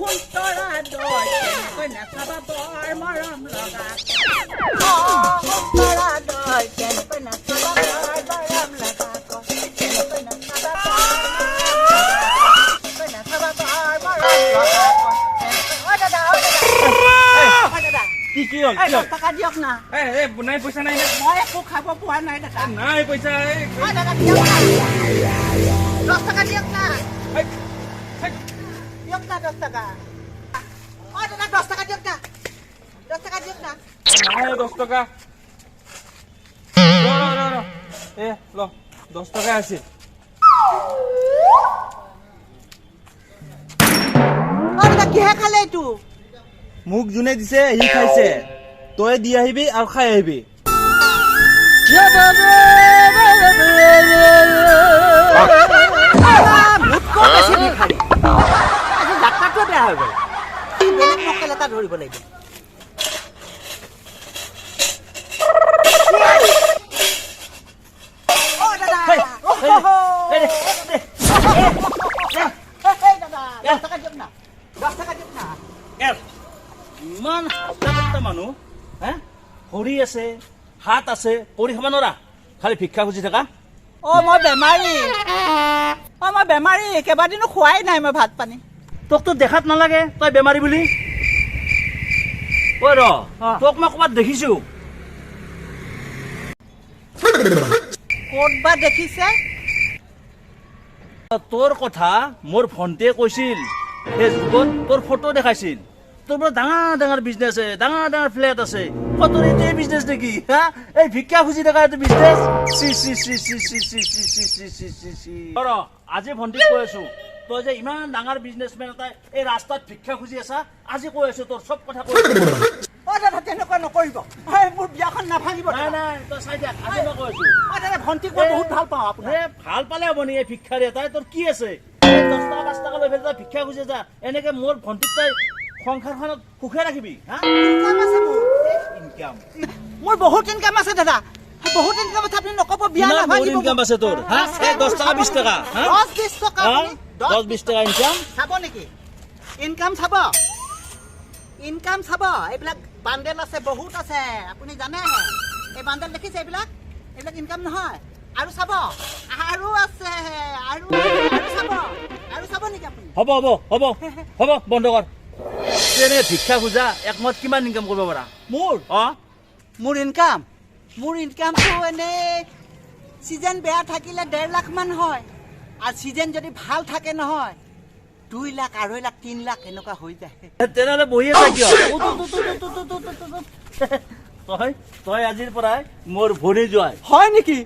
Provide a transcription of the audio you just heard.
সোণতৰা দৈ, তেনেকৈ নাচাবা, বৰ মৰম লগা। অ সোণতৰা দৈ, তেনেকৈ নাচাবা, বৰ মৰম লগা। তেনেকৈ নাচাবা, বৰ মৰম লগা। তেনেকৈ নাচাবা, বৰ মৰম লগা। অ দাদা, অ দাদা, অ দাদা। কি কি হ'ল? এই কি হ'ল? 10 টকা দিয়ক না। এই এই নাই, পইচা নাই না। মই একো খাব পোৱা নাই দাদা। নাই পইচা, এই। অ দাদা, দিয়ক না, 10 টকা দিয়ক না। এই, এই। দিয়ক না 10 টকা। অ দাদা, 10 টকা দিয়ক না, 10 টকা দিয়ক না। নাই 10 টকা। ৰ ৰ ৰ ৰ, এ ল, 10 টকা আছিল। অ দাদা, কিহে খালে এইটো? মোক যোনে দিছে সি খাইছে। তই দি আহিবি আৰু খাই আহিবি। মোতকৈ বেছি ভিখাৰী। আজি যাত্ৰাটোৱে বেয়া হৈ গ'ল। বেলেগ মক্কেল এটা ধৰিব লাগিব। অ দাদা। হেই, হেই, এই দে, দে। হেই দাদা, 10 টকা দিয়ক না, 10 টকা দিয়ক না। এৰ, ইমান হাত্তা মানুহ হে, ভৰি আছে, হাত আছে, কৰি খাব নোৱাৰা, খালি ভিক্ষা খুজি থাকা। অ মই বেমাৰী, অ মই বেমাৰী। কেইবাদিনো খোৱাই নাই মই ভাত পানী। তোকতো দেখাত নালাগে তই বেমাৰী বুলি। ঐ ৰ। অ। তোক মই ক'ৰবাত দেখিছো। ক'ত বা দেখিছে? তোৰ কথা মোৰ ভণ্টিয়ে কৈছিল। ফেচবুকত তোৰ ফটো দেখাইছিল। তোৰ বোলে ডাঙৰ ডাঙৰ বিজনেছ আছে, ডাঙৰ ডাঙৰ ফ্লেট আছে। অ, তোৰ এইটোৱে বিজনেছ নেকি হা? এই ভিক্ষা খুজি থকা এইটো business? C C C C C C C C C C C C. ৰ, আজি ভণ্টিক কৈ আছো, তই যে ইমান ডাঙৰ বিজনেছমেন এটাই এই ৰাস্তাত ভিক্ষা খুজি আছা। আজি কৈ আছো, তোৰ চব কথা কৈ আছো। অ দাদা, তেনেকুৱা নকৰিব। এই, মোৰ বিয়াখন নাভাঙিব। নাই নাই, তই চাই থাক, আজি মই কৈ আছো। অ দাদা, ভণ্টিক মই বহুত ভাল পাওঁ আপোনাৰ। এ, ভাল পালে হ'ব নেকি? এই ভিক্ষাৰী এটাই তোৰ কি আছে? এই 10 টকা 5 টকা লৈ পেলাই তই ভিক্ষা খুজি যা। এনেকে মোৰ ভণ্টিক তই সংসাৰখনত সুখে ৰাখিবি হা? ইনকাম আছে মোৰ। ইনকাম? মোৰ বহুত ইনকাম আছে দাদা, বহুত ইনকাম আছে। আপুনি নক'ব, বিয়া কিমান বহুত নাভাঙিব। ইনকাম আছে তোৰ হা? আছে। এই 10 টকা 20 টকা হা? 10 20 টকা। হা? আপুনি 10 20 টকা ইনকাম? চাব নেকি ইনকাম? চাব ইনকাম, চাব। এইবিলাক বাণ্ডেল আছে, বহুত আছে, আপুনি জানেহে। এই বাণ্ডেল দেখিছে? এইবিলাক ইনকাম নহয়। আৰু চাব, আৰু আছে, আৰু আৰু চাব, আৰু চাব নেকি আপুনি? হ'ব হ'ব হ'ব হ'ব, বন্ধ কৰ। তুই এনেকে ভিক্ষা খোজা একমত কিমান ইনকাম কৰিব পাৰা? মোৰ? অ। মোৰ ইনকাম, মোৰ ইনকামটো এনেই চিজন বেয়া থাকিলে 1.5 লাখমান হয় আৰু চিজন যদি ভাল থাকে নহয়, 2 লাখ, 2.5 লাখ, 3 লাখ এনেকুৱা হৈ যায়। তেনেহ'লে বহি আছা কিয়? উঠ, উঠ, উঠ, উঠ, উঠ, উঠ, উঠ, উঠ, উঠ। তই আজিৰ পৰাই মোৰ ভনী জোঁৱাই। হয় নেকি?